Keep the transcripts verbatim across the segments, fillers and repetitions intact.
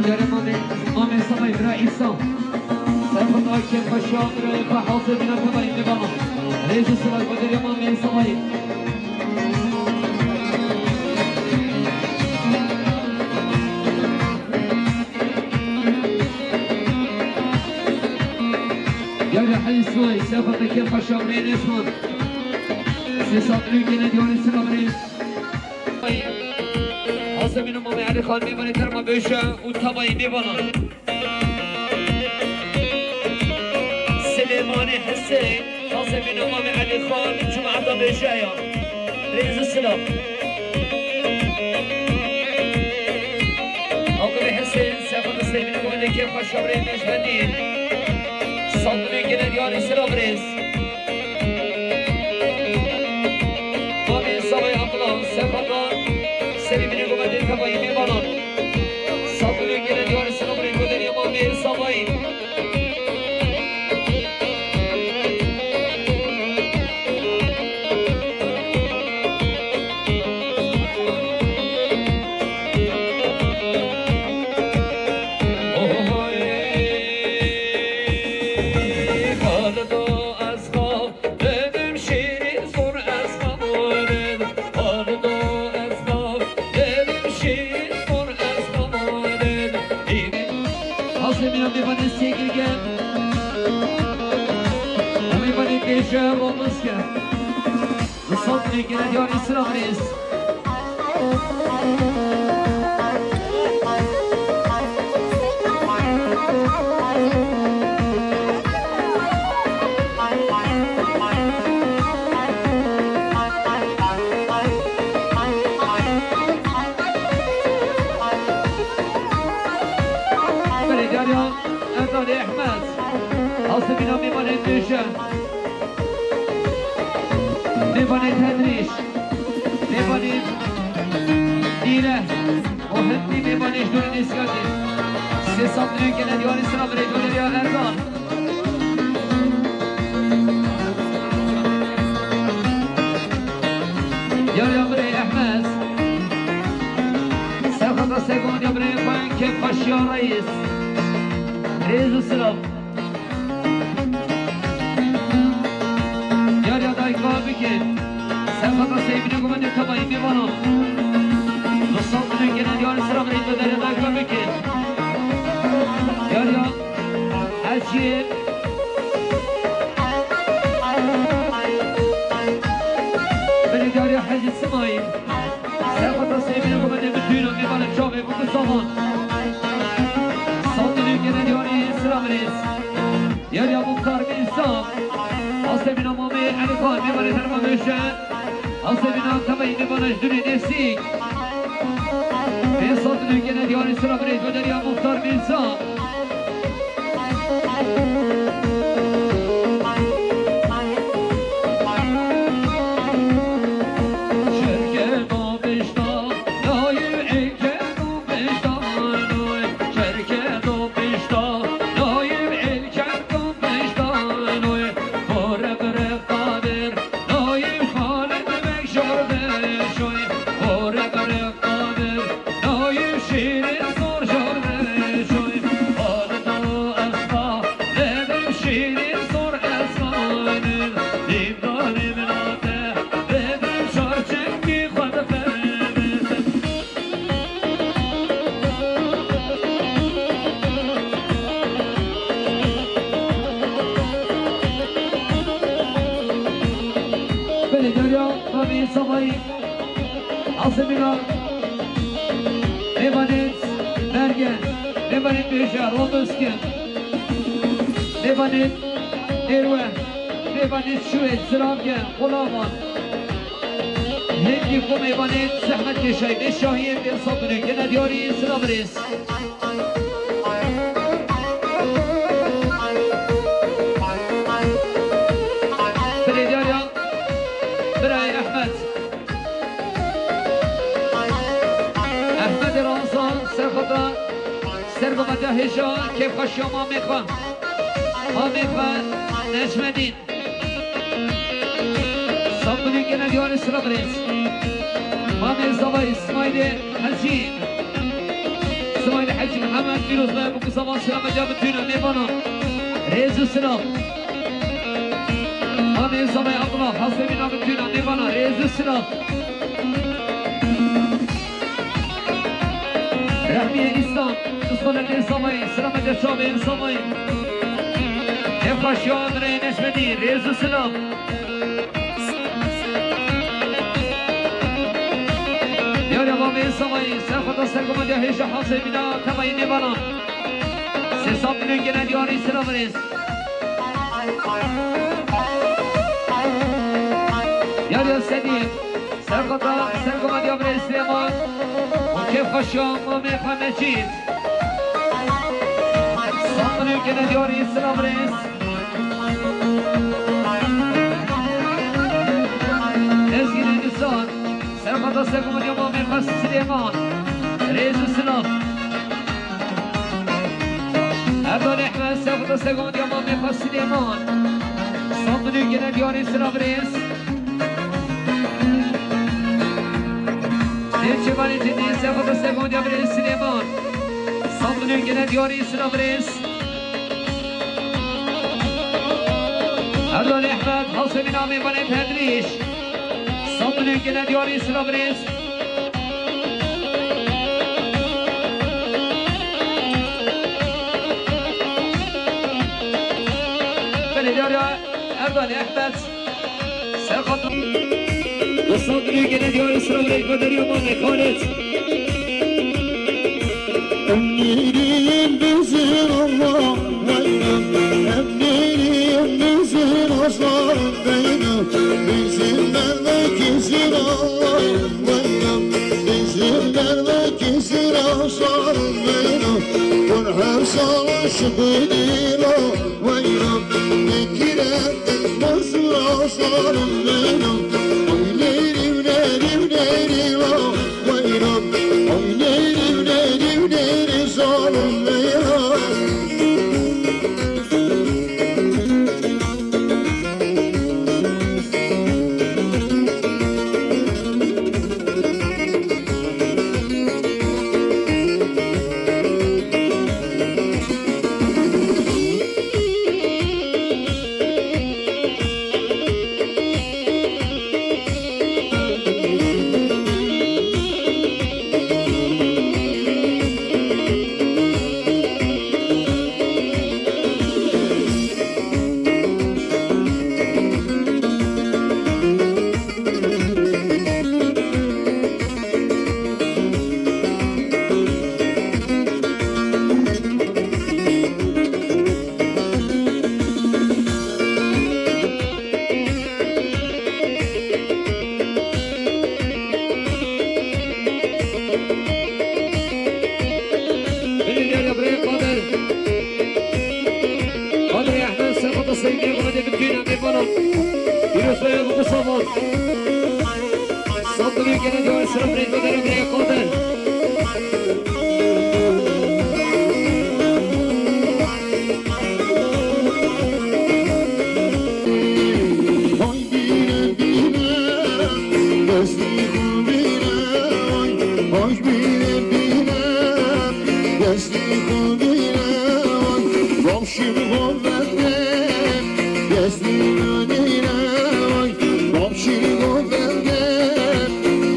Carê mamê, mamê Samay bira Îsa. Serfata kêfxweşa bira xwe hazir bîne tevayî mêvana. Rêz û silav goderê mamê Samayê. Yarê Helî Silayî, serfata kêfxweşa bira Nesman. Sê sed û gene diyarê silav rêz. Hazemîno mamê Elî Xan mêvanê terma bêje û tavayî mêvanan. Silêmanê Hesê, hazemîno mamê Elî Xan, cumata bêje ya. Rêz û silav. Aqibê Hesê, sefa Silêmanê mamê kêfxweşa birê mêjbendî. Sandinê gene diyarê silav rêz. Mamê Savayê Aqila, serfata serê bînê gomedê tevayî mêvanan. Sandinê gene diyarê silav rêz goderê mamê Savayê. Hazemîna mêvanê sê girgin. Mêvanê bêje romiske. Sandinê gene diyarê silav rêz. Ya Erdalê Ehmed, asê bîna mêvanên bêje, mêvanên tedrîş, mêvanên dîre û hindî mêvanên ji dorê nêzîkatê. Sê sed milyon gene diyarî sira birê Doderiya Erdal. Yar ya birê Ehmed. Serxeta Sergon ya birê xwe kêfxweşiya reis. Rêz û silav. Yar ya dayika bikin. Serxeta Seybînê gumendê tebayî mêvana. Li sed milyon gene diyarî sira birê Doderiya dayika bikin. Yar ya Hecî. Belê diyarî Hecî Simayîl. Serxeta Seybînê gumendê bi tûyra mêvanê çavê bû bi saman. Sed milyon gene diyarî sira birêz. Yar ya Muxtar Mîrza. Asê bîna mamê Elî Xan, mêvanê herma bêje. Asê bîna tebayî mêvana ji durê nêzîk. Pê sed milyon gene diyarî sira birê Doderiya Muxtar Mîrza. Belê diyar ya, mamê Savayî. Asê bîna. Mêvanên berge, mêvanên bêje, romiskin. Mêvanên nêrwe, mêvanên şûê, ziravge, qulavan. Hêkî xwe mêvanên zehmet kêşayî, bê şahiyên bê sabunê, gene diyarî sira birêz. Belê diyar ya, birayê Ehmed. Ehmedê Ramazan, serxweda, sergometa hêja, kêfxweşiya mamê xwe. Mamê xwe, Necmedîn. Sed milyon gene diyarî sira birêz. Mamê Zavayî, Smaîlê Hecî. Smaîlê Hecî Mihemed, pîroz be, bû ku zaman sira me ca bitûna mêvana. Rêz û silav. Mamê Zavayî Abdullah, Hasê bîna bitûna mêvana. Rêz û silav. Rehmiyê Îslam, Îsmaîlê Zavayî, sira me ca çavê Zavayî. Kêfxweşiya birê Necmedî, rêz û silav. Diyarê Zavayî, serxweda sergometiya hêja Hasê bîna temayî mêvanan. Sê sed milyon gene diyarî sira birêz. Yar ya Sedî, serxweda sergometiya birêz Silêman û kêfxweşiya mamê xwe Mecîd. Sed milyon gene diyarî sira birêz. Ezgînê Nisan, serxweda sergometiya mamê xwe Silêman. Rêz û silav. Erdal Ehmed, serxweda sergometiya mamê xwe Silêman. Sed milyon gene diyarî sira birêz. Nêçîrvanê Cindî, serxweda sergometiya birêz Silêman. Sed milyon gene diyarî sira birêz. Erdal Ehmed, Hasê bîna mêvanê tedrîş. Sed milyon gene diyarî sira birêz. Belê diyar ya Erdal Ehmed. Serxweda. Sed milyon gene diyarî sira birêz. Doderiya mamê Xalid. Em nêrîn bizin Allah, em nêrîn bizin Osman Beyno, bizin dervekî zira, Beyno, bizin dervekî zira, Osman Beyno, kun her Belediye Birayê Qadir. Qadir Ehmed, Serhat Hüseyin, Meyvana David Güyna, Meyvana. Yunus Bey, Mustafa. Saldırı gene diyor, selam, Recep Ederim, Birayê Qadir. Vay bîne bîne, destê xwe bîne, vay, vay bîne bîne, destê xwe bîne, vay, bavşî xwe vende, destê min îne, vay, bavşî xwe vende,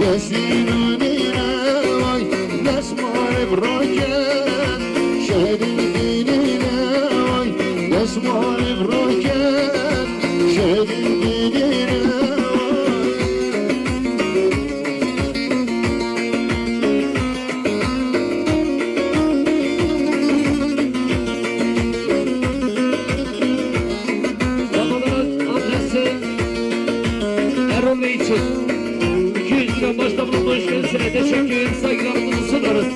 destê min îne, vay, dest malê biraket, şehidê dînî ne, vay, dest malê biraket, şehidê dînî ne, vay. Ramazan Adresi Erol Bey için iki yüz milyon başta bulunmuş kendisine teşekkür, saygılarımızı sunarız.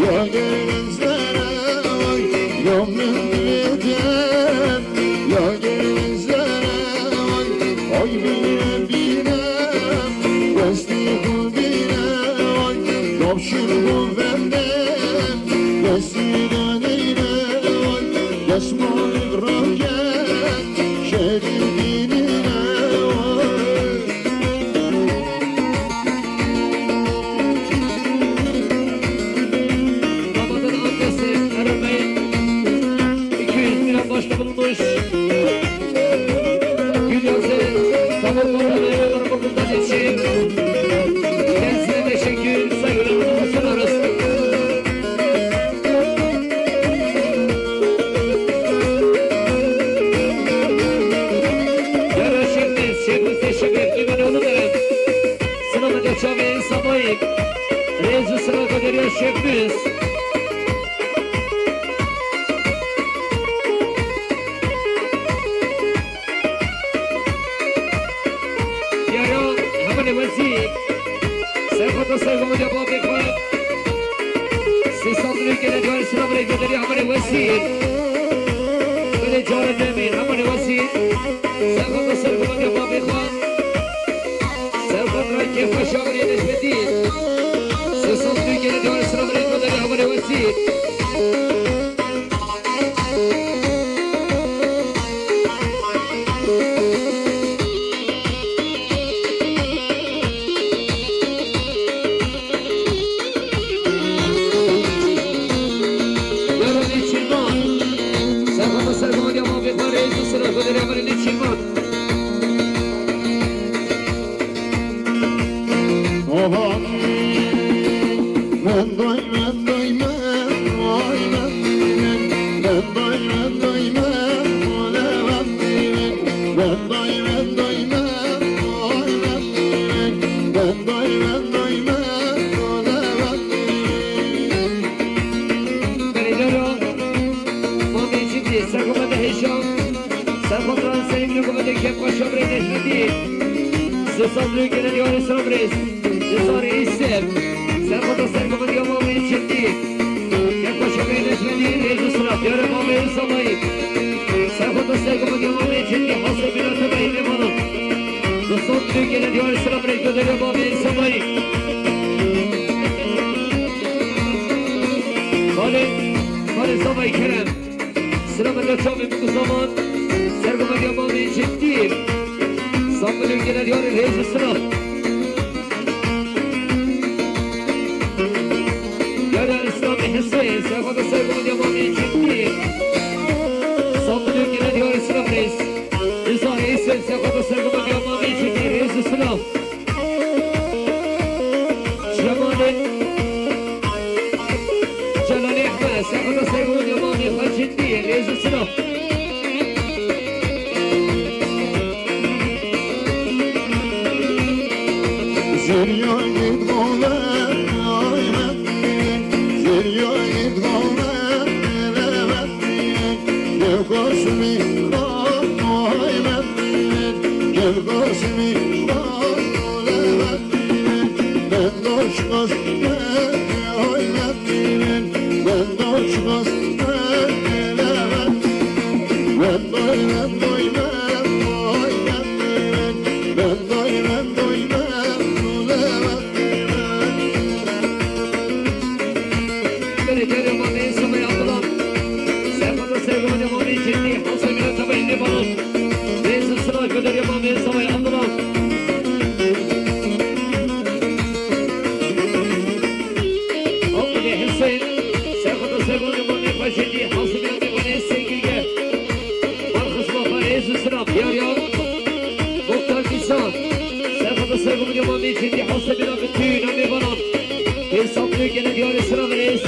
Ya gelin zere vay, ya min divêtin, ya gelin zere vay. Ay bîne bîne, destê xwe bîne vay, navşin xwe vende, destê de neyne vay, destmalê raket, şehidê dînî ne vay. Ramazan Adresi Erol Bey iki yüz lira başta bulunmuş. Gül Yazı, Tabur Komutanı ve Komutan için kendisine teşekkür, saygılarımızı sunuyoruz. Yara Şefimiz, Şefimiz de Şefik Güvenoğlu da. Sınavı da çavi sabayı. Rezu sıra kadar ya Şefimiz. Yara Hemen Wezîr. Serfata Serfata Cevabê xwe. Sê sal dirêj gele carê sira birê Federî Hemen Wezîr. Belê cara demê Hemen Wezîr. Serfata Serfata Cevabê xwe. Serfata Kêfa Şaxirê Neşmetî. Sê sal dirêj gele carê sira birê Federî Hemen Wezîr. Yara Emre Gomede kepka şabrê Necmetî. Sê sal duyê gele diyarê sira birêz. Nizar Êsir. Serxweta sergomendiya mamê Çetî. Kepka şabrê Necmetî. Rêz û silav. Diyarê mamê Samayî. Serxweta sergomendiya mamê Çetî. Hasê bîna tevayî mêvanan. Sê sal duyê gele diyarê sira birêz. Goderiya mamê Samayî. Xalê, xalê Samayî Kerem. Silameke çavê min ku zaman, sergomendiya mamê Çetî. Sambulê gele diyarê rêz û silam. Diyarê Îslamê Hesên, serxweta sergomendiya mamê Çetî. Sambulê gele diyarê silam rêz. Nizar Êsir, serxweta sergomendiya mamê Çetî, rêz û silam. Cemalê, Celalê Ehmed, serxweta sergomendiya mamê xwe Çetî, rêz û silav. Zerya git bave, ay me, zerya git bave, Gel karşıma, ay me, gel karşıma, ay me. Ben doşmaz, ay me, ben doşmaz, ben doy, ben doy, ben doy, ben doy, ben doy, ben doy, ben doy. Belê, belê, mamê Samayî Abdullah. Serxweta sergomendiya mamê Çetî, Hasan Mîran Tabayî Nêvalan. Rêz û silav, Goderiya mamê Samayî Abdullah. Abdulê Hüseyin, serxweta sergomendiya mamê xwe Çetî, Hasan Mîran Nêvalan, Hüseyin Gilge. Bar xizma xwe, rêz û silav, diyar ya. Muxtar Mîsa, serxweta sergomendiya mamê Çetî, Hasan Mîran, bütün mêvanan. Hesap gele diyarê silav rêz.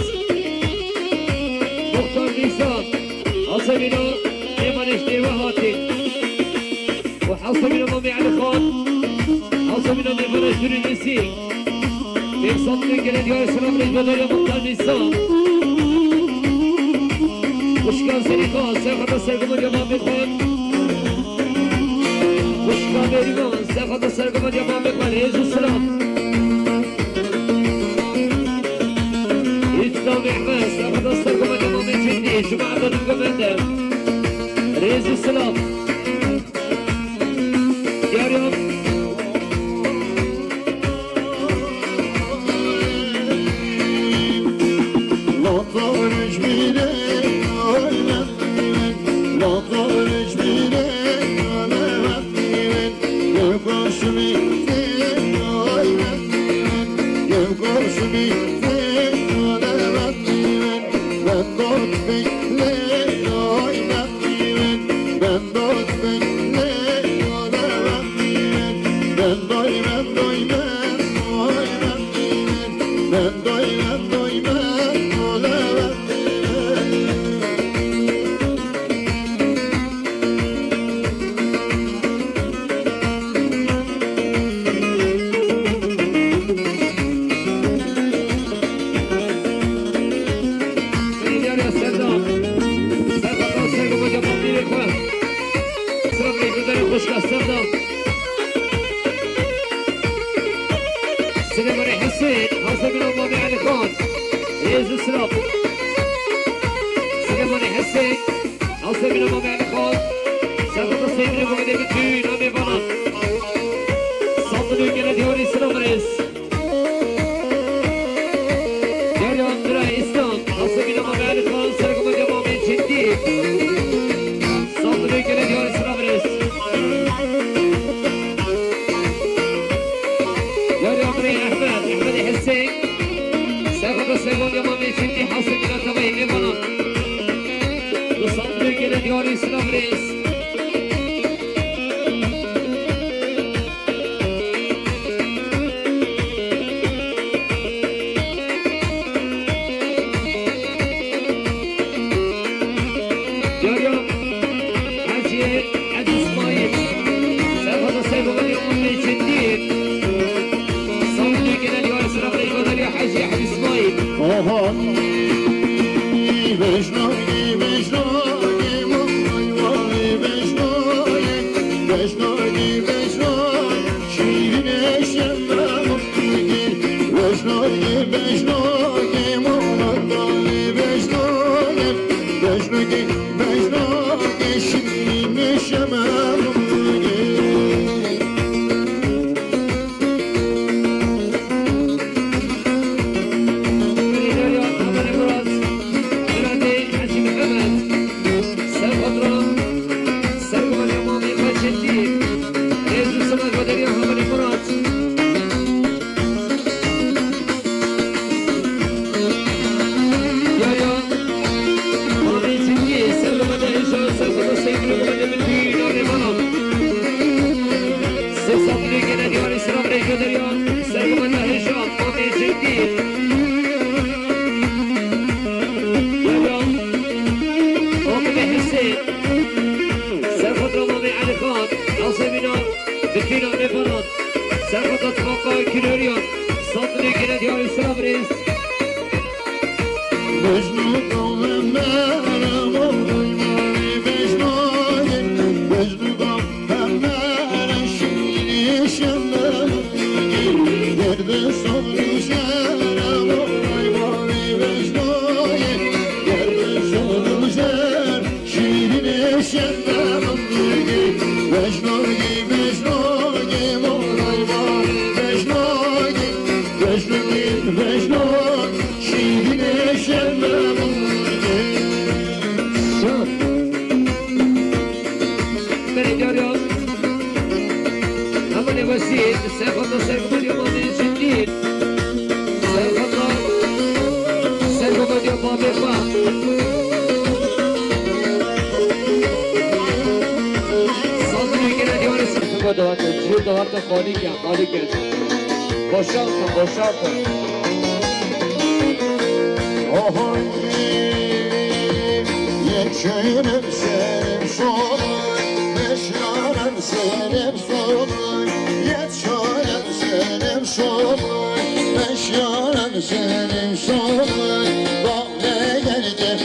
Muxtar Mîsa, Hasan Mîran, mêvanê ji dêve hatin. Û Hasan Mîran mamê Elî Xan, Hasan Mîran mêvanê Şûrî Nesî. Hesap gele diyarê silav rêz, Goderiya Muxtar Mîsa. Xwişka Zelîxa, serxweta sergomendiya mamê xwe. Xwişka Bêrîvan, serxweta sergomendiya mamê xwe, rêz û silav. Îslam Ehmed, serxweta sergomendiya mamê Çetî, ji me Ehmed Gomende. Rêz û silav. Diyar ya. Serdar. Serxweta sergomendiya mamê xwe. Silav rêz, Goderê xwişka Serdar. Silêmanê Hesên, Hasan Mîran mamê Elî Xan. Rêz û silav. Silêmanê Hesên, Hasan Mîran mamê Elî Xan. Serxweta sergomendiya mamê Çetî, namê Valan. Sambulê gele diyarê silav rêz. Diyarê Andra Îslam, Hasan Mîran mamê Elî Xan, sergomendiya mamê Çetî. Sambulê gele diyarê silav rêz. Diyarê Andrê Ehmed, Ehmedê Hesên. Serxweta sergomendiya mamê Çetî, Hasan Mîran Tabayî Nêvalan. Sambulê gele diyarê silav rêz. Yaya, Hacı Hacı İsmail. Serxweta sergomendiya mamê Çetî. Sambulê gele diyarê silav rêz, Goderiya Hacı Hacı İsmail. Oho. Vejna, vejna, vay, vay, vejna. Mecnun şirin şemamge. Belediye Haber Murat, Belediye Hacı Mehmet, Serhatran, Serhatran Mamî Xecetî, Rêz û Silav Belediye Haber Murat. Ya ya, Mamê Cengî, ser bi me de hêja, ser bi me de hêja, ser bi me de hêja. Sê sed lê gele diyarê selam rêjo derya, ser bi me de hêja, Mamê Cengî. Ya ya, Mamê Hüseyin, ser xwe de Mamê Elî Xan, Azemîna, Bitîna Nêvanan, ser xwe de tifaqa Kiloriyan, sandinê gele diyarê selam rêz. Mecnûn dawê me re moray moray Mecnûn, Mecnûn dawê me re şîrî şememî. Gerde sor jere moray moray Mecnûn, gerde sor jere şîrînê şememî. Mecnûn, Mecnûn, moray moray Mecnûn, Mecnûn, Mecnûn. Şîrînê şememî. Şan. Belê diyar ya. Hevalê wesî, ser xwe de ser xwe de Mamê Cengî. Ser xwe de ser xwe de Mamê xwe. Sandinê gele diyarê ser xwe de hate, cihê de hate xalî ke. Xalî kes. Boşaltın, boşaltın. Ohoy, yekşenim senim solay, meşyanem senim solay, yekşenim senim solay, meşyanem senim solay. Bak ne gel gel,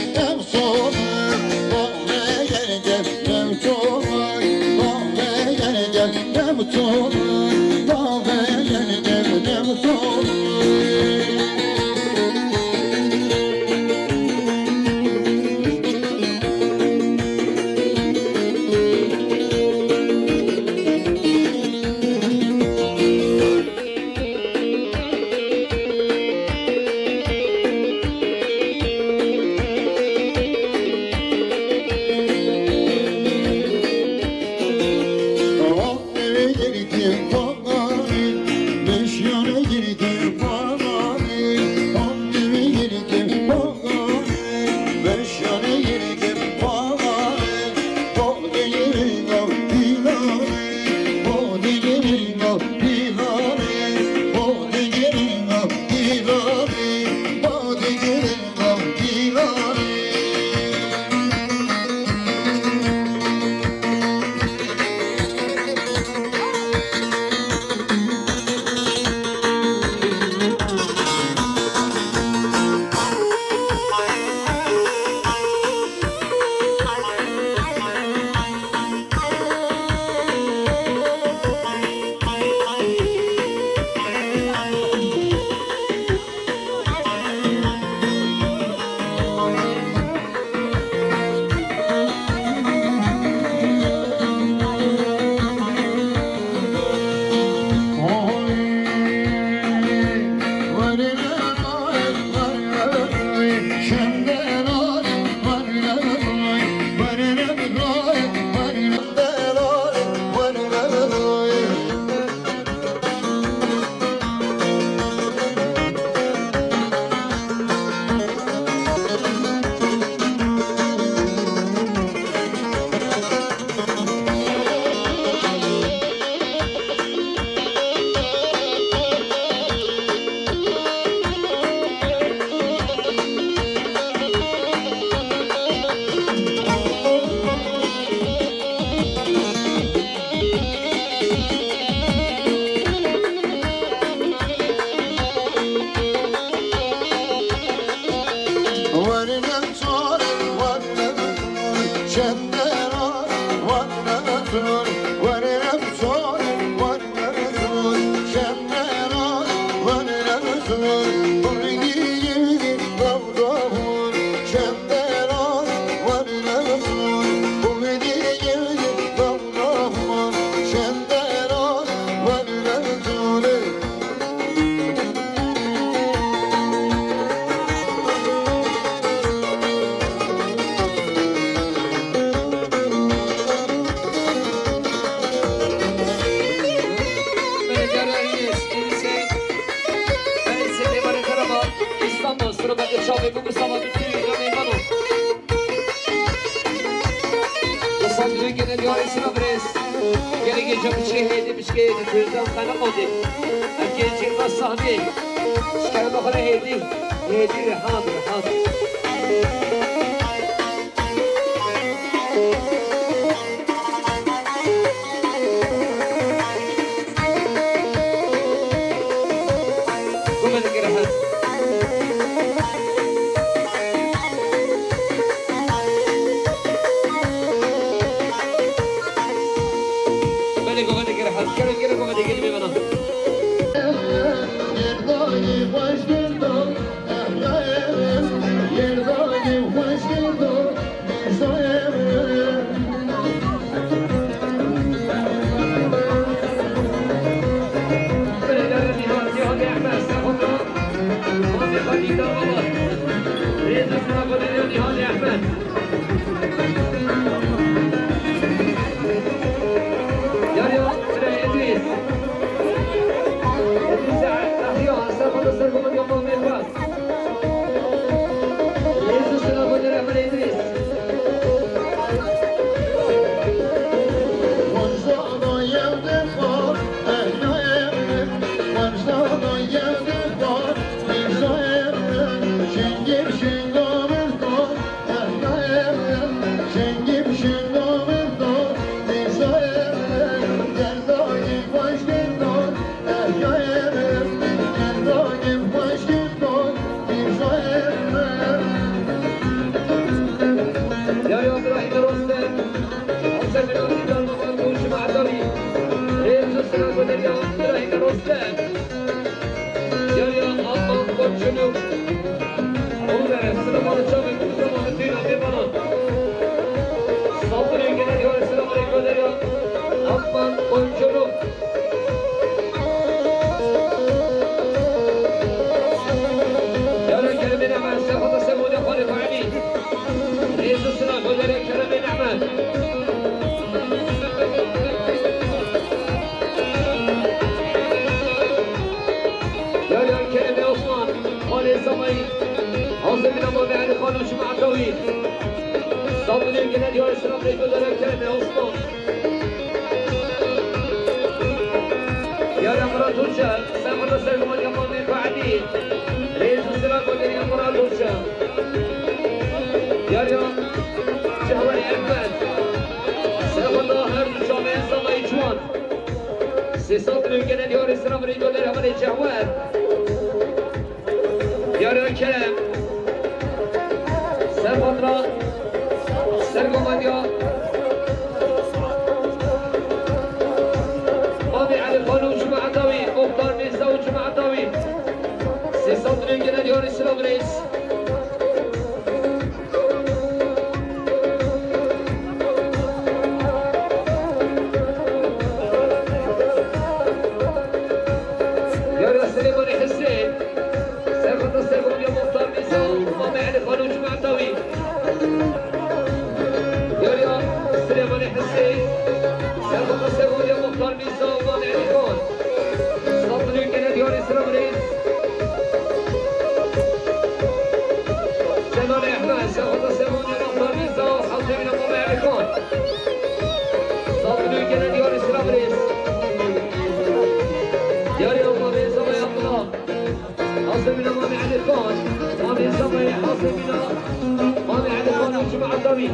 Mêvanan. Li sandî wê gele diyarê sina birêz. Gelekê cem biçê hêdî biçkê di Kurdan xene qodê. Em kê çê xwe sahnê. Şikere me xwe hêdî. Hêdî rehan, rehan. Belê govendekê rehet. Kerem, kerem govendekê dibê bana. Ya, ya, Birahîm Rostem. Hemşehrê Rostem, Rostem, Rostem. Yar ya, Alman koçunu. Oğlum, sıra bana çabuk, sıra bana düğün, hadi bana. Saldırı gene diyor, sıra bana gönder ya. Alman koçunu. Yar ya, gelin hemen, sefada, sefada, hadi, hadi. Rêz û sila golerê keremê nehmet. Ya, ya, keremê Osman, Xalê Zamayî, hazir bîna Mamê Elî Xan û cemaeta wî. Saldırı gene diyarê sila rê golerê keremê Osman. Yara Murat Hoca, Sefada Serguman Yaman Mehmet Ali. Rêz û sila golerê Murat Hoca. Yar ya Cehwer Ehmed. Sefada her du çavên Zamayî Ciwan. Sê sed milyon gene diyarê sila rê golerê Hevalê Cehwer. Yar ya Kerem. Serfatra. Sergomandiya. Mamê Elî Xan û cemaeta wî. Muxtar Mirza û cemaeta wî. Sê sed milyon gene diyarê sila rêz. Yara Silêmanê Hisên. Serfata Sergomandiya Muxtar Mirza, Mamê Elî Xan û cemaeta wî. Yara Silêmanê Hisên. Serfata Sergomandiya Muxtar Mirza, Mamê Elî Xan. Saldırı gene diyarê sila rêz. Cemal Ehmed, Serfata Sergomandiya Muxtar Mirza, Hazreti Mamê Elî Xan. Saldırı gene diyarê sila rêz. Diyarê Mamê Zamayî Abdullah. Hazir bîna Mamê Elî Xan. Mamê Zamayî hazir bîna. Mamê Elî Xan û cemaeta wî.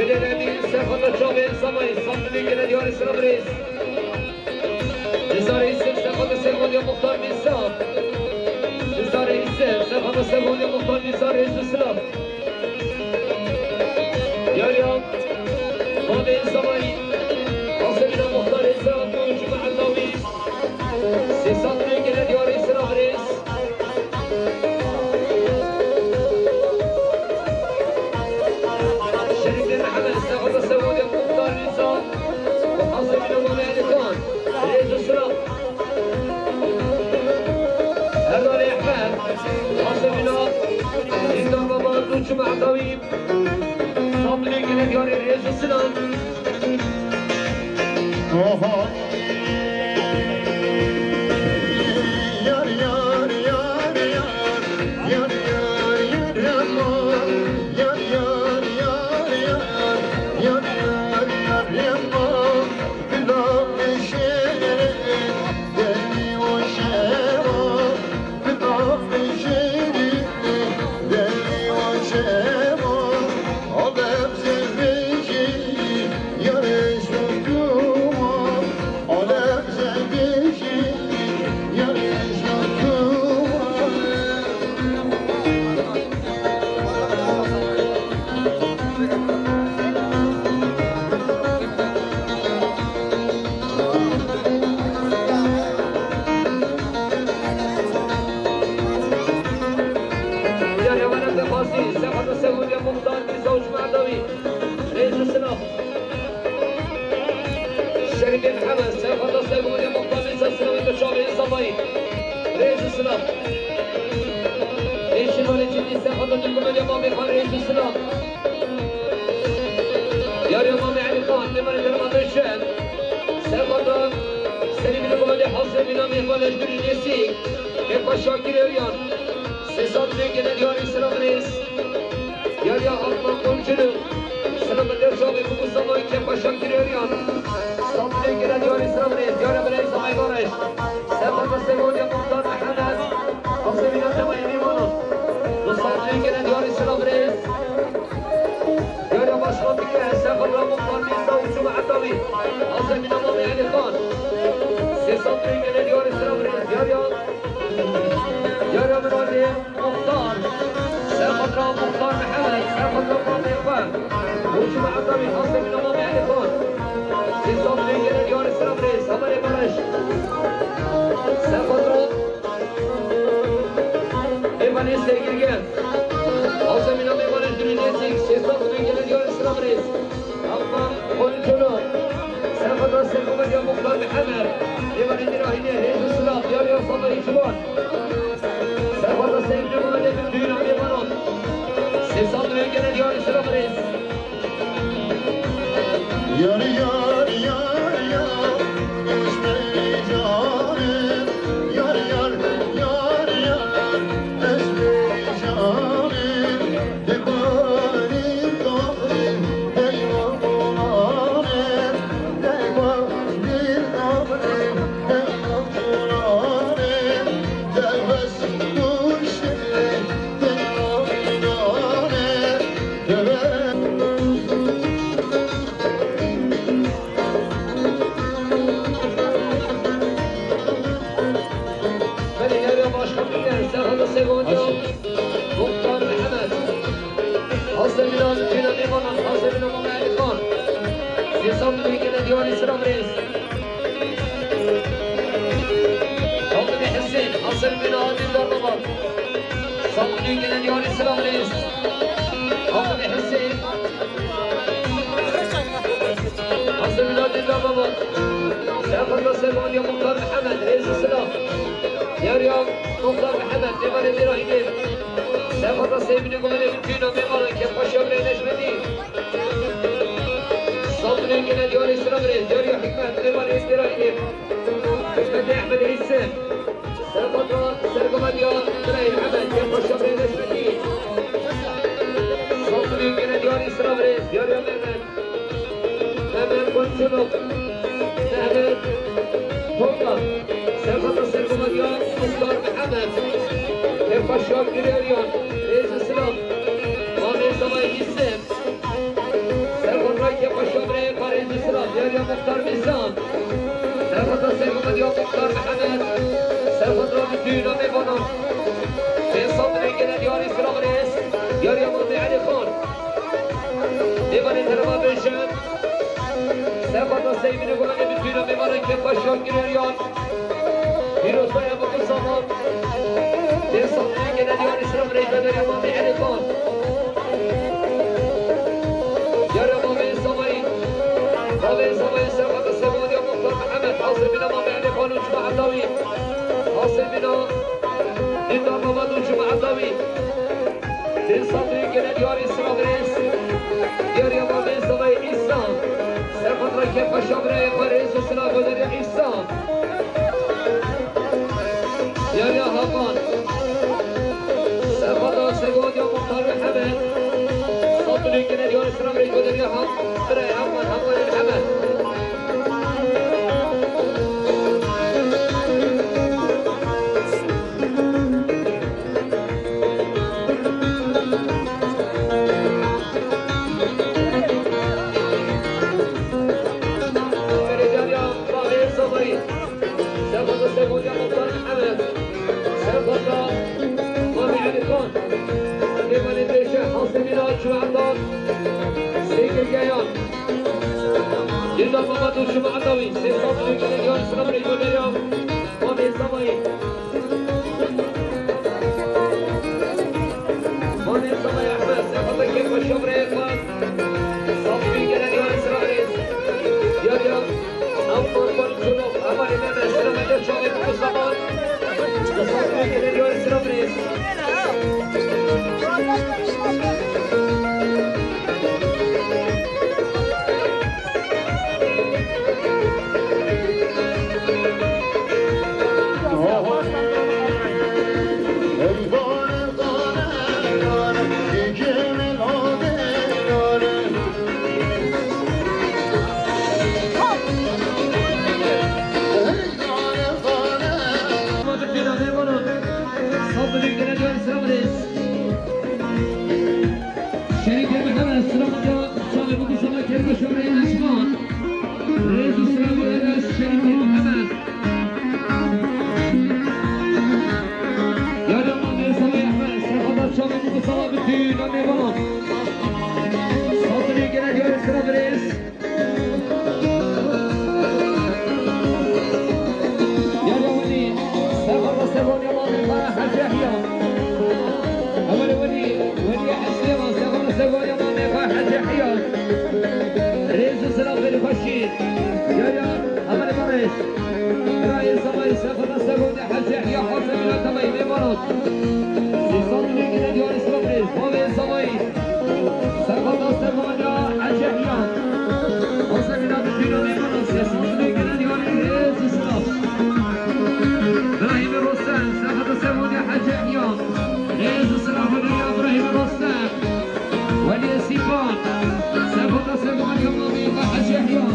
Gelevî, serxata çavên Zemayî, Samdilî gele diyarî silav rêz. Nizarê Îsir, serxata servandiya Muxtar Mîsa. Nizarê Îsir, serxata servandiya Muxtar Mîsa, rêz û silav. Yariya Mamê Zemayî, Hasemîna Muxtar Êzra, Tunç Me'etawî. Sê sed lê gele diyarî silav rêz. Şerîfê Mihemed, Sexada Sewodê Muxtar Nîzam û Hasemîna Mamê Elî Xan. Rêz û silav. Herdanê Ehmed, Hasemîna Dîndar Baba, Tunç Me'etawî. Sambilê gele diyarê rêz û silav. Oho. Yar, yar, yar, yar. Yar, yar, yar, yar, yar. Yar, yar, yar, yar. Yar, yar, yar, yar. Bila şirin, deli û şero. Yar Emanet Xasî, Sefata Sewûdiya Muxtar Mîza û Cuma Dawî. Rêz û silav. Şerîfê Mihemed, Sefata Sewûdiya Muxtar Mîza, silavê te çavê Zemayî. Rêz û silav. Ê Şirvanê Çitî, Sefata Turkmeniya Mamê Xan, rêz û silav. Yariya Mamê Elî Xan, Nêvanê Derma Beşer. Sefata Selîmînê Guhadê Hazrê Bîna Mêvan Eşgurî Nêsî. Kêfa Şakirê Riyan. Sê sed lê gele diyarî silav rêz. Yariya Alman Komçulu. Silav bi der çavê Kubu Zemayî, Kêfa Şakirê Riyan. Sed lê gele diyarî silav rêz. Yariya Belay Zemayî Bareş. Sefata Sewûdiya Muxtar Mihemed. Hazrê Bîna Zemayî Mêvanan. Du sed lê gele diyarî silav rêz. Yariya Başkan Dike, Sefata Muxtar Mîza û Cuma Etawî. Hazrê Bîna Mamê Elî Xan. Sê sed lê gele diyarî silav rêz. Yariya, yariya Miradê Muxtar. Sefata Muxtar Mihemed. Sefata Mamê Xan. Û Cuma Etawî. Hazrê Bîna Mamê Elî Xan. Sê sed lê gele diyarî silav rêz. Hamerê Bareş. Sefata Mêvanê Sêgirge. Hazrê Bîna Mêvanê Dûrî Nêzîk, sê sed lê gele diyarî silav rêz. Alman Komçulu. Sefata Sêgirge Muxtar Mihemed. Mêvanê Dîrahînê, rêz û silav, yariya Zemayî Ciwan. Sefata Sêgirge Mêvanan. Sê sed lê gele diyarî silav rêz. Yar, yar, yar, yar, eşmey canım. Yar, yar, yar, yar, eşmey canım. Dê barî darî, hey oğlanım. Dê barî darî, hey oğlanım. Dê bes Belediye Başkanı Serhat Segonya, Muhtar Mehmet, Hazremîna Dîna Mêvanan, Hazremîna Mehmet Elî Xan, Sêsam Bey gele diyarî silav rêz. Xalidê Hesên, Hasan bin Adil Darlaban. Xalidê gele diyarî silav rêz. Xalidê Hesên. Hasan bin Adil Darlaban. Sefata Sêvandiya Muxtar Mihemed, rêz û silav. Yariya Muxtar Mihemed, Mêvanê Dêrahînê. Sefata Seyfînê Gumenê Bitîna, Mêvana Kêfxweşiya Birayê Neşmetî. Sefata Seyfînê Gumenê Bitîna, Mêvana Kêfxweşiya Birayê Neşmetî. Hikmetê Ehmed Hîsê. Sefata Sergovendiya Birayê Ehmed, Kêfxweşiya Birayê Neşmetî. Sefata Seyfînê Gumenê Bitîna, Mêvana Kêfxweşiya Birayê Neşmetî. Mehmet Kunçuluk, Mehmet Tolga, Sefata Sergovendiya Muxtar Mihemed, Kêfxweşiya Girêriyan, rêz û silav, Mamê Zemayî Hîsê, Sefata Bine guhane bütün amê mara ke paşa gireriyan. Pîroza ya bu zaman. Dê satî gene diyarî sıra reyde deriya mamê Elî Xan. Yara mamê Samayî. Mamê Samayî serhada serhada ya Muxtar Mehmet. Hasê bina mamê Elî Xan û Cuma Edawî. Hasê bina Dîndar Mehmet û Cuma Edawî. Dê satî gene diyarî sıra rêz. Diyarî ya mamê Samayî İsa. Serhada ke paşa bira ya rêz û sıra goderiya İsa. Yahya Hakan. Serhada sergodiya Muxtar Mehmet. Satî gene diyarî sıra rêz goderiya Hakan. Bira Hakan, Hakan Mehmet. Serhada sergodiya Muxtar Mehmet. Serhada Mamê Elî Xan. Lêvanê Bêşe, Hasemîna Cuma Edawî. Sê girgeyan. Dîndar Mehmet û Cuma Edawî. Sê sal dû gele diyar sıra rêz goderiya Mamê Samayî. Mamê Samayî Ehmed. Serhada ke paşa bira ya Xan. Satî gene diyarî sıra rêz. Diyar ya. Ew kurban çolok, emanê me, me, sıra me de çavê bu zaman. Satî gene diyarî sıra rêz. Şerîfê Mihemed, silamata çavê biku şama kerbe şorê Ejman. Rêz û silamê Şerîfê Mihemed. Yara mamê Samayî Ehmed, serhada çavê biku sala bitûn a mêvanan. Satî gene diyarî sıra rêz. Yara welî, serhada serhada mamê xwe Hecî Yehya. Hevalê welî, welî Eslêman, serhada serhada mamê xwe Hecî Yehya. Rêz û silam xêr û xweşî. Yara, hevalê Barış. Birayê Samayî, serhada serhada Hecî Yehya, Hasemîna Temayî, mêvanan. Sê sal dû gele diyarî sıra rêz. Mamê Samayî. Serhada serhada Hecî Yehya. Hasemîna bitûn a mêvanan. Sê sal dû gele diyarî rêz û silam. Birahîmê Rostem. Serhada serhada Hecî Yehya. Rêz û silam xêr ya Birahîmê Rostem. Welî Sîpan. Serhada serhada mamê xwe Hecî Yehya.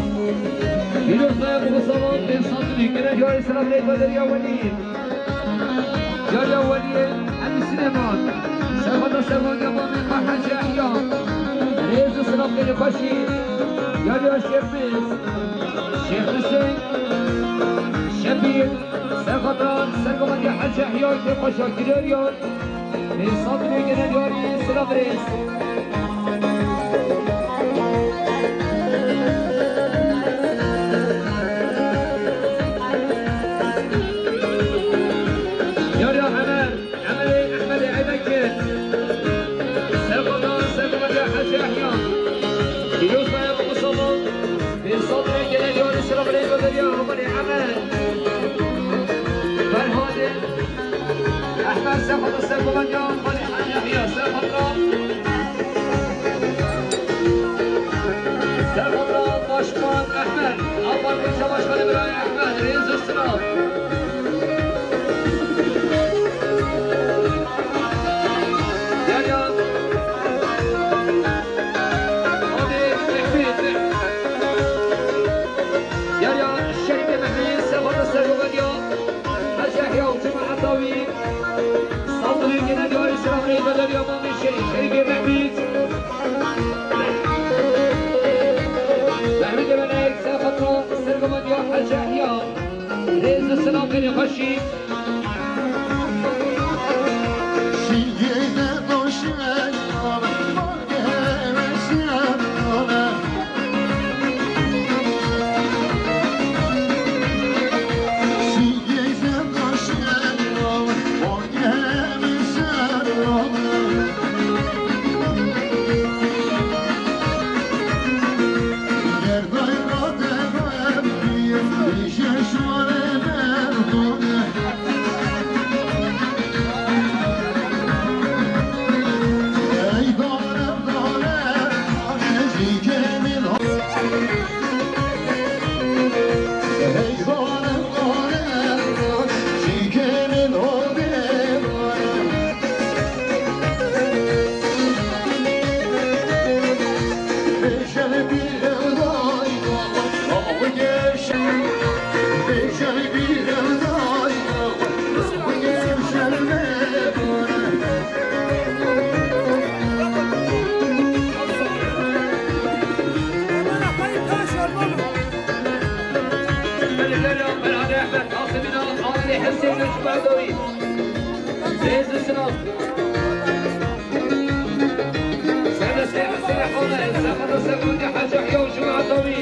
Pîroza ya bu zaman. Pênc sal dû gele diyarî sıra rêz goderiya welî. Yara welî Elî Silêman. Serhada serhada mamê xwe Hecî Yehya. Rêz û silam xêr û xweşî. Yara Şêxmîz. Şêxmîzê. Şebîr. Serhada serhada Hecî Yehya. Kê xweşa gireriyan. Pênc sal dû gele diyarî sıra rêz. Yara Emer, Emerê Ehmedê Eybekir. Serhada serhada Hecî Yehya. Pîroza ya bu zaman. Pênc sal dû gele diyarî sıra rêz goderiya hevalê Emer. Ferhadê. Ehmed, serhada serhada ya hevalê Hecî Yehya, serhada. Serhada Başkan Ehmed, Alman Kırca Başkanı Birayê Ehmed, rêz û silam. Yara. Abi Mehmet. Yara Şerîfê Mehmet, serhada serhada ya. Hecî Yehya û Cuma Edawî. Saldırı gene diyarî sıra rêz goderiya mamê Şerîf, Şerîfê Mehmet. Mehmet Ebenek, serhada serhada ya Hecî Yehya. Rêz û silam xêr û xweşî. Cuma Dawî. Rêz û silav. Serdestê Hesên Hale, Sefada Sergondî Hecî Yahya û Cuma Dawî.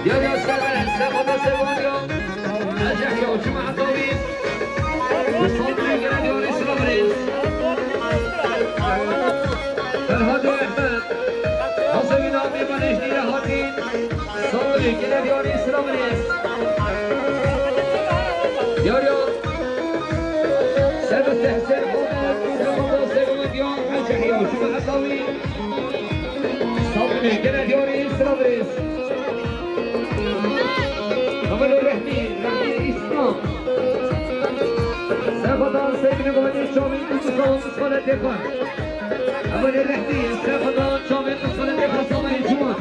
Yahya Server, Sefada Sergondî Hecî Yahya û Cuma Dawî. Saldırı gelen Diyarî Selavrêz. Ferhado Ehmed. Hasebîna mêvanê ji nîre hatî. Saldırı gelen Diyarî Selavrêz. Yahya. Serbest Hesên Hale. Serbest Hesên Hale. Hecî Yahya û Cuma Dawî. Saldırı gelen Diyarî Selavrêz. Amelê Rehmî, Rehmî Îslam. Sefada Seybînê Guhedê Çavî, Musa Musa Letê xwe. Amelê Rehmî, Sefada Çavî, Musa Letê xwe, Samayê Ciwan.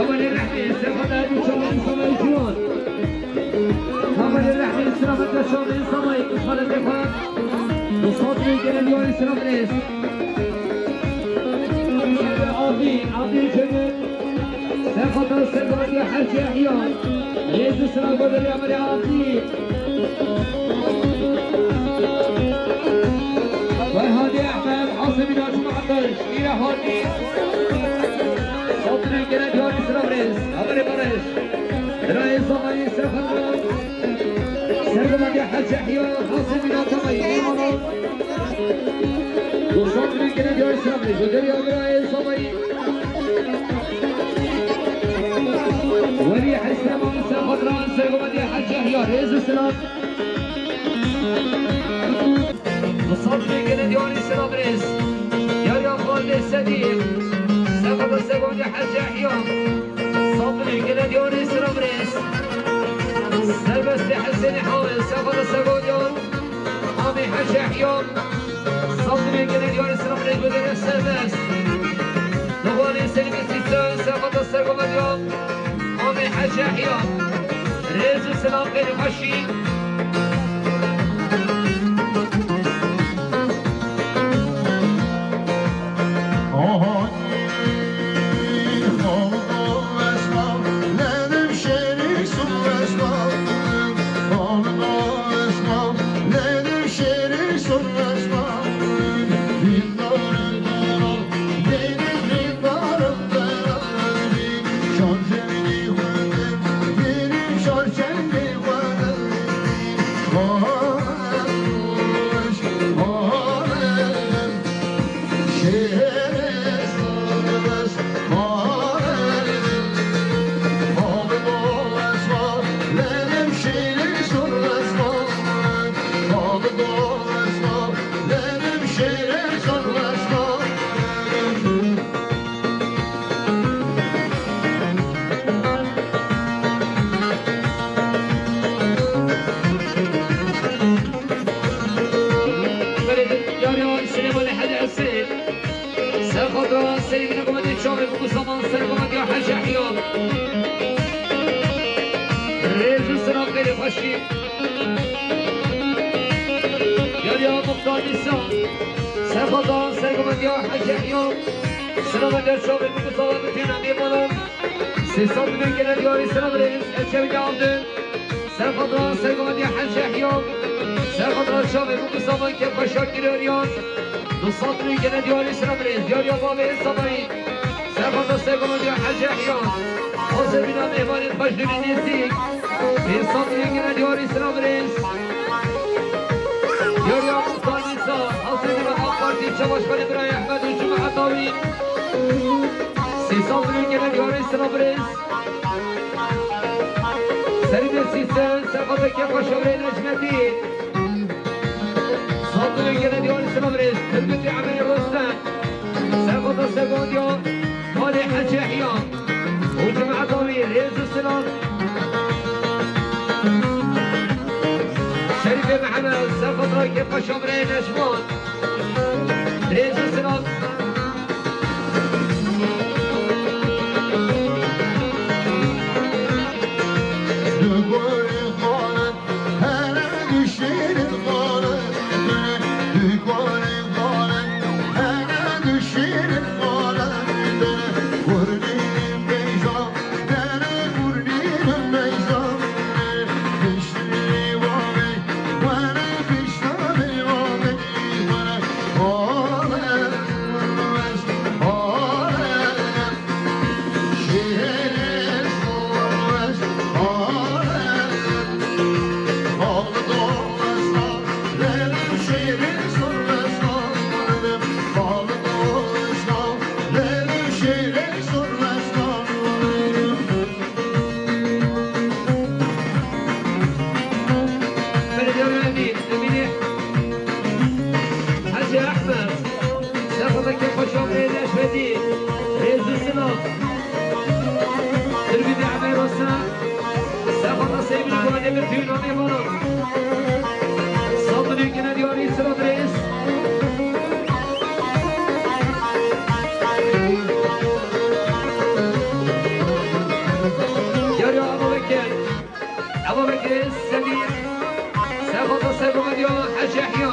Amelê Rehmî, Sefada Çavî, Samayê Ciwan. Amelê Rehmî, Sefada Çavî, Samayê, Musa Letê xwe. Musa Letê gelen Diyarî Selavrêz. Abi, abi Cennet. Sefada Sergondî Hecî Yahya. Rêz û silav goderî Amerê Atî. Ferhadê Ehmed, Hasebîna Cuma Ataş, Nîre Hatî. Saldırı gelen Diyarî Selavrêz. Amerê Barış. Birayê Samayê Sefada. Sergondî Hecî Yahya, Hasebîna Samayê. Eyvallah. Dostlar, bugün gelen Diyarî Selavrêz. Goderî Amerê Samayê. Welî Hesên Sefada Sergondî Hecî Yahya, rêz û silav. Dostlar, bugün gelen Diyarî Selavrêz. Yahya Xalidê Sedî. Sefada Sergondî Hecî Yahya. Saldırı gelen Diyarî Selavrêz. Serbestê Hesênê Hawê, Sefada Sergondî Amê Hecî Yahya. Saldırı gelen Diyarî Selavrêz, goderî serbest. Nixwalê Selîmê Sîsel, Sefada Sergondî Amê Hecî Yahya. Rêz û silav, xêr û xweşî. Belê, Diyarî Süleymanê Hecî Hesên. Serxatra Seybînê Guhedê Çavê, Musa Sergondî Hecî Yahya. Rêz û silav, xêr û xweşî. Yahya Muxtar Nîsa. Serxatra Sergondî Hecî Yahya. Silav Hecî Çavê, Musa Letê xwe, Nîre Hatî. Sê sed milyon gelen Diyarî Selavrêz, Erçev Yavdin. Serxatra Sergondî Hecî Yahya. Serxatra Çavê, Musa Kêfxweş Şakir Eryan. Du sed milyon gelen Diyarî Selavrêz, Diyarî Bavê Samayî. Serxatra Sergondî Hecî Yahya. Hasebîna mêvanê xweş, dûrî nêzîk. Pênc sed milyon gelen Diyarî Selavrêz. Diyarî Muxtar Nîsa. Hasebîna AK Partî, Çawaş Xalê, Birayê Ehmed û Cuma Dawî. Sê sed milyon gelen Diyarî Selavrêz. Serî de Sîsel, Serxatra Kêfxweş Şewrê Necmetî. Saldırı gelen Diyarî Selavrêz. Turgut Emelî Rostem. Serxatra Sergondî Malê Hecî Yahya. Û Cuma Dawî, rêz û silav. Şerîfê Mihemed, Serxatra Kêfxweş Şewrê Neşman. Rêz û silav. Tüyünanê vano. Sandinê gene diyarî silav rêz. Yar ya eva veke. Eva veke Semîr. Serxota Sergomediya Hecî Yehya.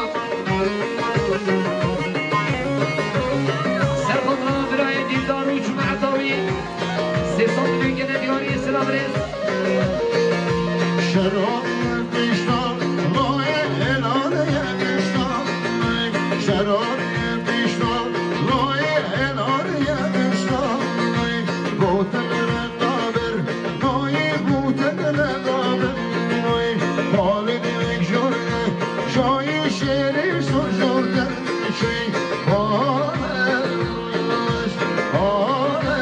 Serxota birayê dîldar û cumeta wî. Sê sandinê gene diyarî silav rêz. Şerab pişta layê helal ye pişta. Şerab pişta layê helal ye pişta. Gotin re qaber, nayê gotin re qaber. Halê dewek jor re, jayê şêrê sor jor re. Şey, halê, halê.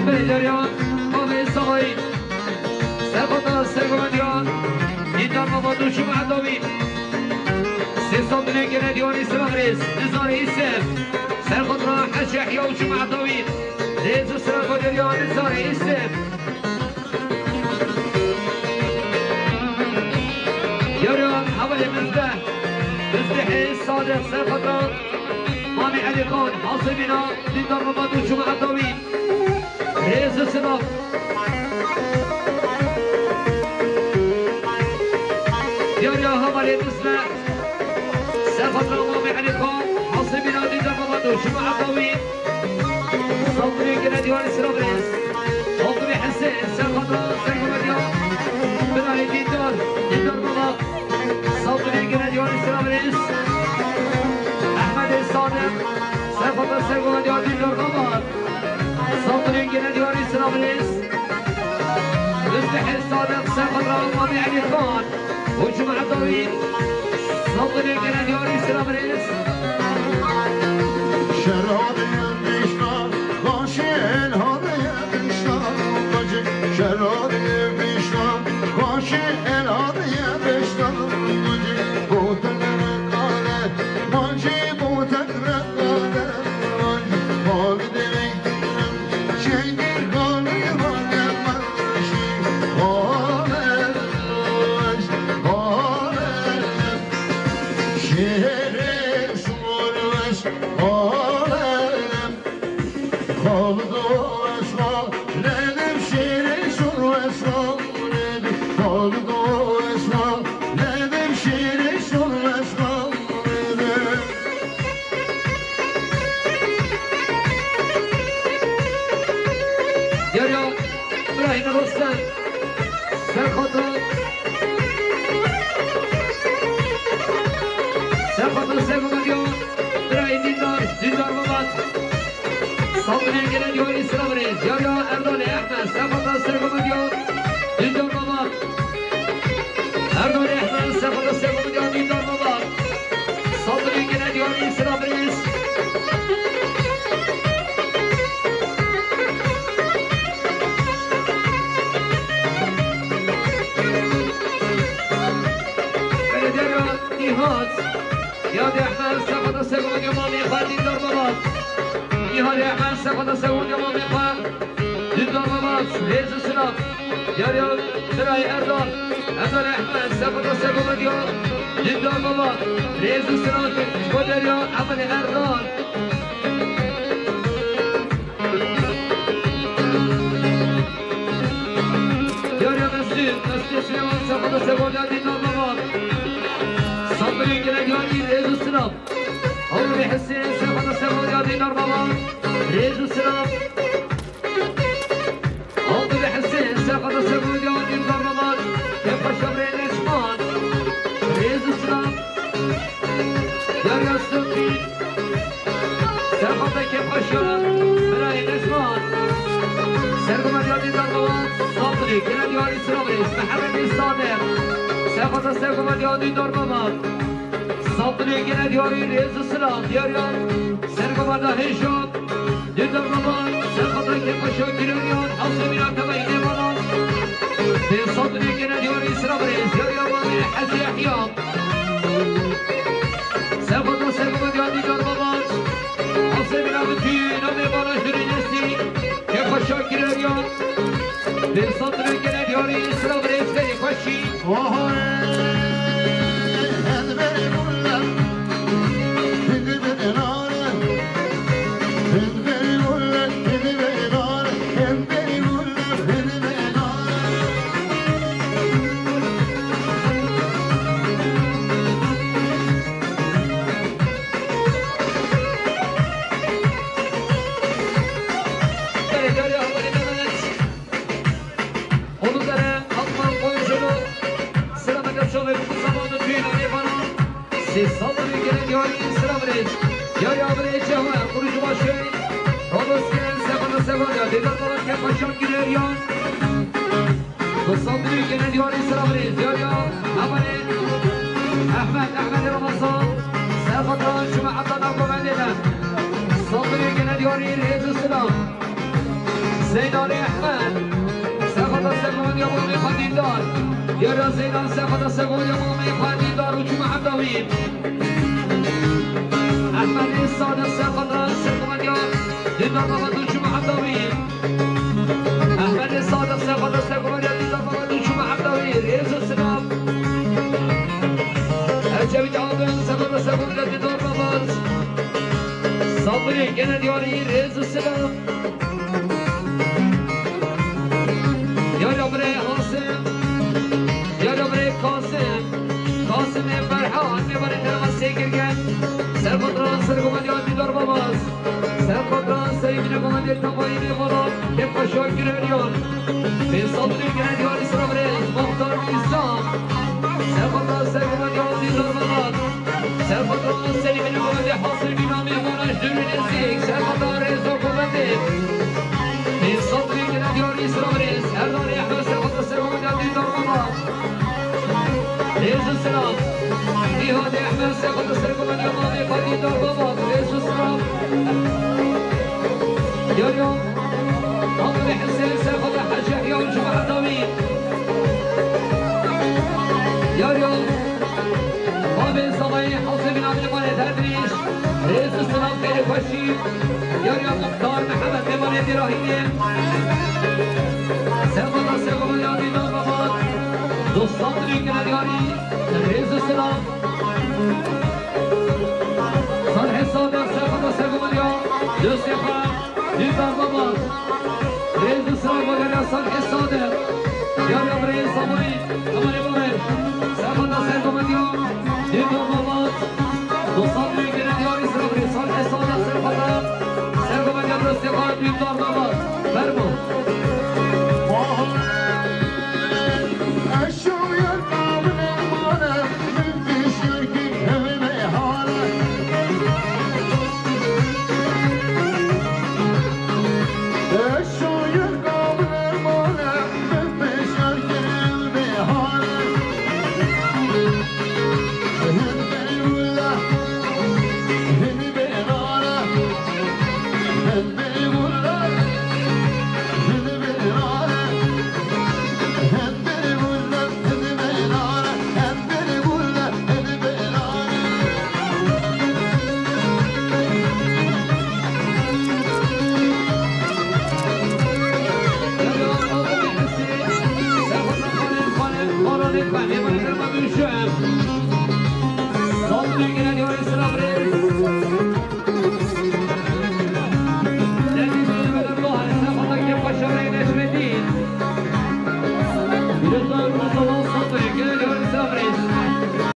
Beylerya, Mavê Savayî. Serxota Sergovendiya, Dîndar Mama û cumeta wî. Sê sandinê gene diyarî silav rêz, Nizarê Îsef. Serxota Hecî Yehya û cumeta wî. Rêz û silav gotê ya Nizarê Îsef. Yara hevalê Mizdeh. Mizdehê Sadeq Serxota. Mamê Elî Xan, Hasibîna, Dîndar Mama û cumeta wî. Rêz û silav. Diyariya hevalê Mizdeh. Serxota Mamê Elî Xan, Hasibîna, Dîndar Mama û cumeta wî. Sandinê gene diyarî silav rêz. Abdulê Hesên, Serxota Sergomediya. Birayê Dîndar, Dîndar Mama. Sandinê gene diyarî silav rêz. Ehmedê Sadeq, Serxota Sergomediya, Dîndar Mama. Sandinê gene diyarî silav rêz. Mizdehê Sadeq, Serxota Mamê Elî Xan. Û cumeta wî. Sandinê gene diyarî silav rêz. Şerabê pişta, kaşê el hadiye pişta, bacê. Şerabê pişta, kaşê el hadiye pişta, bacê. Gotin re qale, bacê, gotin re qale, bacê. Bal demek Yar ya, Îbrahîm Rostem, Serxota, Serxota Sergomediya, Îbrahîm Dîndar, Dîndar Mamat. Sandinê gene diyarî silav rêz. Yar ya Erdalê Ehmed, Serxota Sergomediya, Dîndar Mamat. Erdalê Ehmed, Serxota Sergomediya, Dîndar Mamat. Sandinê gene diyarî silav rêz. Belediye ya Nihat. Yadê Ehmed, Serxota Sergomediya, Mamê xwe, Dîndar Mamat. Nihat Ehmed, Serxota Sergomediya, Mamê xwe. Dîndar Mamat, rêz û silav. Yar ya Birayê Erdal, Erdal Ehmed, Serxota Sergomediya, Dîndar Mamat, rêz û silav. Ji bo derya Emelê Erdal. Yar ya Mesûd, Mesûdê Silêwan, Serxota Sergomediya, Dîndar Mamat. Sandinê gene diyarî, rêz û silav. Oğlum Hüseyin, Serxota Sergomediya, Dîndar Mamat, rêz û silav. Abdulê Hesên, Serxota Sergomediya, Dîndar Mamat, Kêfxweşa birayê Neçman. Rêz û silav. Yar ya Sokî. Serxota Kêfxweşa birayê Neçman. Sergomediya, Dîndar Mamat, Sandinê gene diyarî silav rêz. Mehemedê Sadeq. Serxota Sergomediya, Dîndar Mamat. Sandinê gene diyarî, rêz û silav. Diyar ya Sergomediya Hêja. Dildar Baban, Serxata Kepaşa Gireriyan, Hasê Mîna Tevayî Nêvanan. Pênc sed lirê gene diyarî Sira Birêz, diyarî Awanê Hecî Yehya. Serxata Serxata Diyar Dildar Baban. Hasê Mîna Bitî, Navê Bana Jüri Nesî, Kepaşa Gireriyan. Pênc sed lirê gene diyarî Sira Birêz, berî xweşî. Onu dere, Alman oyuncunu, sıra takım şoveri bu zamanda tüyün Alevana. Sê sed lirê gene diyarî Sira Birêz. Diyarî Amirê Cehwe, Kurucu Başê. Rodos gelen Sefada Sefada. Dildar Baban Kepaşa Gireriyan. Du sed lirê gene diyarî Sira Birêz. Diyarî Amirê Ehmed, Ehmed Ramazan. Sefada Cuma Abdallah Komendêden. Sed lirê gene diyarî Rêz Sinan. Zeynalê Ehmed. Serxata Serxomandiya Mamê Xwendîndar. Diyarî Zeynal Serxata Serxomandiya Mamê Xwendîndar û Cuma Evdawî. Ehmedê Sadiq Serxata Serxomandiya Dildar Mehmet û Cuma Evdawî. Ehmedê Sadiq Serxata Serxomandiya Dildar Mehmet û Cuma Evdawî. Rêz û silav. Ecevît Adil Serxata Serxomandiya Dildar Mehmet. Sabrî gene diyarî rêz û silav. Diyarî birê Hasim, diyarî birê Kasim, Kasimê Ferhan, mêvanê terema sê girgen. Serxotran Serxomandiya Dildar Babas, Serxotran Seymîne Komandê Tavayî Nêvanan, Kepaşa Gireriyan. Pênc sed lirê gene diyarî Sira Birêz, Muxtar Mîzan. Serxotran Serxomandiya Dildar Babas. Serxota Selîmî Komendê Hasî Bîna Mêvana Jûrî Nêzîk, Serxota Rêzo Komendê. Pênc sed lirê gene diyarî Sira Birêz, Erdanê Ehmed Serxota Serxota Dîdar Baba. Rêz û silav. Nîhadê Ehmed Serxota Serxota Dîdar Baba. Rêz û silav. Diyarî Amir Husên Serxota Hecî Yahya û Cuma Hedawî. Diyarî Babê Zemayê Hewsê Bînamî Mêvanê Tedrîş, rêz û silav xêr û xweşî. Diyarî Muxtar Mihemed Mêvanê Dîrahînê. Serxota Serxota Dîdar Baba. Dostan dilî gine diyarî, rêz û silav. Salihê Sadiq Serxota Serxota Dîdar, dostê xwe. Dîdar Baba, rêz û silav bo diyarî Salihê Sadiq. Diyarî birê Zemayî, Zemayî Baber. Serxota Serxota Dîdar Baba. Dostan dilî gine diyarî Sira Birêz, Salihê Sadiq Serxota Serxota Dîdar, dostê xwe Dîdar Baba. Fermo.